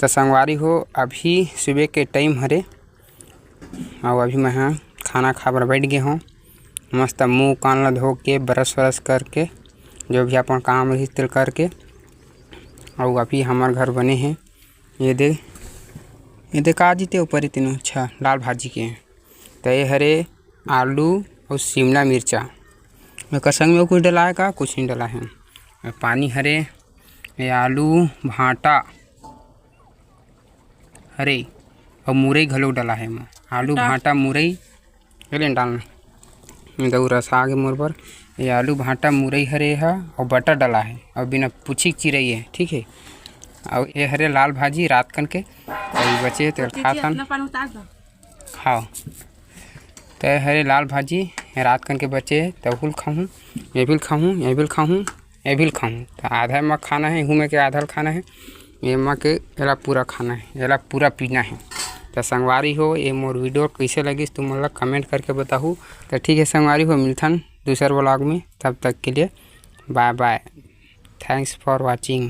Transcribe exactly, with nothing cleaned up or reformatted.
त संगवारी हो, अभी सुबह के टाइम हरे, अउ अभी मैं ह खाना खाए बर बैठ गे हौं। मस्त मुंह कान ला धो के, ब्रश व्रश करके, जो भी अपन काम रहिस तेल करके, अउ अभी हमर घर बने हे। ये दे, ये दे का जीते ऊपर इतने अच्छा लाल भाजी के। त ये हरे आलू अउ शिमला मिर्चा। एकर संग में कुछ डला हे का? कुछ नहीं डला हे। ये पानी हरे, ये आलू भांटा हरे अउ मुरई घलो डला हे एमा। आलू भांटा। भांटा मुरई घलो डालना। ये दऊ रस आगे मोर बर। ये आलू भांटा मुरई हरे हा अउ बटर डला हे अउ बिना पूछी के चिरई हे, ठीक हे। अउ ये हरे लाल भाजी रात कन के, अउ बचे हे तेल खाथन। खाओ। त हरे लाल भाजी रात कन के बचे हे, तहूल खाहूँ, ये भी खाहूँ, ये भी खाहूँ, ये भी खाहूँ। त आधा म खाना हे, हूँ में के आधा ल खाना हे, ये म के एला पूरा खाना हे, एला पूरा पीना हे। त संगवारी हो, ये मोर वीडियो कइसे लगिस, तुमन ला कमेंट करके बताहू। त ठीक हे संगवारी हो, मिलथन दूसर व्लॉग में, तब तक के लिए बाय बाय, thanks for watching।